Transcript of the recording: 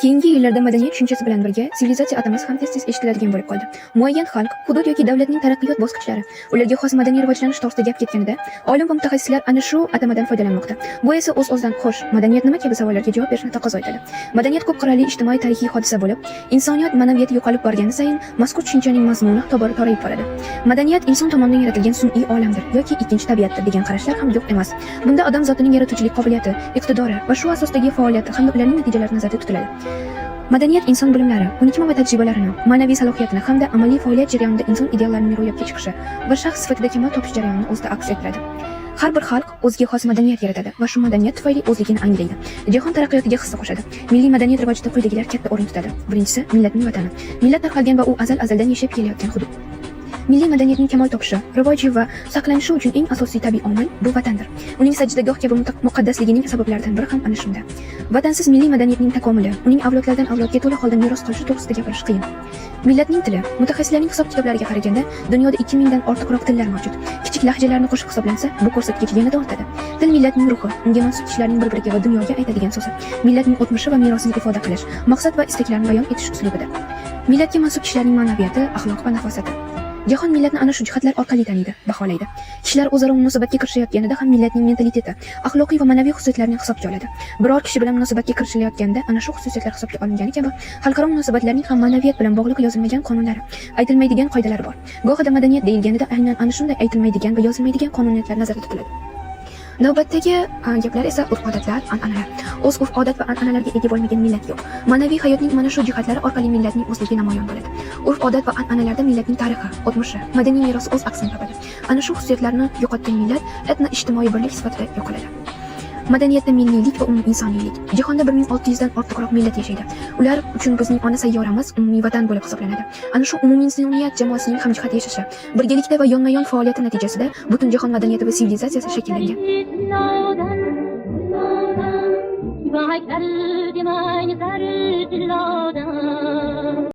Keyingi yillarda madaniyat tushunchasi bilan birga sivilizatsiya atamasi ham tez-tez eshitiladigan bo'lib qoldi. Muayyan xalq, hudud yoki davlatning taraqqiyot bosqichlari, ularga xos madaniy rivojlanish to'g'risida gap ketganida, olim va mutaxassislar ana shu atamadan foydalanmoqda. Bu esa o'z-o'zidan xo'sh, madaniyat nima kabi savollarga javob berishni taqozo etadi. Madaniyat ko'p qirrali ijtimoiy tarixiy hodisa bo'lib, insoniyat ma'naviyati yo'qolib borgani sayin mazkur tushunchaning mazmuni tobora torayib boradi. Madaniyat inson tomonidan yaratilgan sun'iy olamdir yoki ikkinchi tabiatdir degan qarashlar ham yo'q emas. Bunda odam zotining yaratuvchilik qobiliyati, iqtidori va shu asosdagi faoliyati hamda ularning natijalari nazarda tutiladi. Madaniyat inson bilimlari, ko'nikma va tajribalarini, ma'naviy salohiyatini hamda amaliy faoliyat jarayonida inson ideallarining ro'yobga chiqishi va shaxs sifatida kamol topish jarayonini o'zida aks ettiradi. Har bir xalq o'ziga xos madaniyat yaratadi va shu madaniyat tufayli o'zligini anglaydi. Jahon taraqqiyotiga hissa qo'shadi. Milliy madaniyat rivojida quyidagilar katta o'rin tutadi. Birinchisi, millatning vatani. Millat tarqalgan va u azal-azaldan yashab kelayotgan hudud. Milliy madaniyatning kamol topishi, rivoji va saqlanishi uchun eng asosiy tabiiy omil bu vatandir. Uning sajdagoh kabi muqaddasligining sabablaridan biri ham ana shunda. Vatansiz milliy madaniyatning takomili, uning avlodlardan avlodga to'la holda meros qolishi to'g'risida gapirish qiyin. Millatning tili. Mutaxassislarning hisob-kitoblariga qaraganda, dunyoda 2000 dan ortiqroq tillar mavjud. Kichik lahjalarni qo'shib hisoblansa, bu ko'rsatkich yanada ortadi. Til millatning ruhi, unga mansub kishilarning bir-biriga va dunyoga aytadigan so'zi. Millatning o'tmishi va merosini ifoda qilish, maqsad va istaklarini bayon etish uslubidir. Millatga mansub kishilarning ma'naviyati, axloq va nafosati. Jahon millatni ana shu jihatlar orqali taniydi, baholaydi. Kishilar o'zaro munosabatga kirishayotganida ham millatning mentaliteti, axloqiy va ma'naviy xususiyatlarini hisobga oladi. Biror kishi bilan munosabatga kirishilayotganda ana shu xususiyatlar hisobga olingani kabi, xalqaro munosabatlarning ham ma'naviyat bilan bog'liq yozilmagan qonunlari, aytilmaydigan qoidalari bor. Gohida madaniyat deyilganida aynan ana shunday aytilmaydigan va yozilmaydigan qonuniyatlar nazarda tutiladi. Navbatdagi gaplar esa urf-odatlar, an'analar. O'z urf-odat va an'analarga ega bo'lmagan millat yo'q. Ma'naviy hayotning mana shu jihatlari orqali millatning o'zligi namoyon bo'ladi. Urf-odat va an'analarda millatning tarixi, o'tmishi, madaniy merosi o'z aksini topadi. Ana shu xususiyatlarni yo'qotgan millat etno ijtimoiy birlik sifatida yo'qoladi. Madaniyatda milliylik va umuminsoniylik. Jahonda 1600 dan ortiqroq millat yashaydi. Ular uchun bizning ona sayyoramiz umumiy vatan bo'lib hisoblanadi. Ana shu umuminsoniyat jamoasining hamjihat yashashi, birgalikda va yonma-yon faoliyati natijasida butun jahon madaniyati va sivilizatsiyasi shakllangan. نادان نگاه کردی من سر طلا.